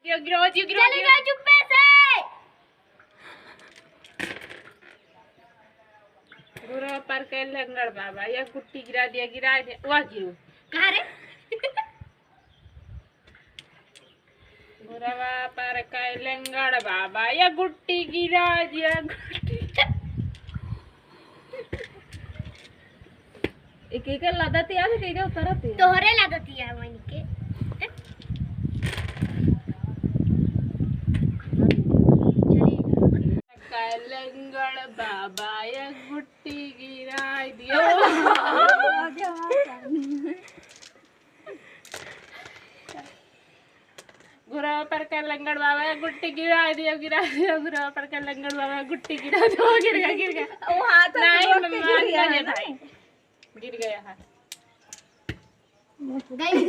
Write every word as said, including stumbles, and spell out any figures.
यो गिरो, यो गिरो, चले गिरो। जाओ चुप्पे से। घुरवा पर के लंगड़ बाबा, या गुट्टी गिरा दिया, गिरा दिया, वाह गिरो। कहाँ रे? घुरवा पर के लंगड़ बाबा, या गुट्टी गिरा दिया, गुट्टी। एक एक लादत या, एक एक उतरत या। तोहरे लादत या, वही के। का लंगड़ बाबा, या गुट्टी गिराई दिया। घुरवा पर का लंगड़ बाबा, या गुट्टी गिराई दिया, गिराई दिया। घुरवा पर का लंगड़ बाबा, या गुट्टी गिराई दिया। गिर गया, गिर गया। वो हाथ नहीं, मम्मा, गिर गया नहीं है ना? भाई। गिर गया हाथ। गई।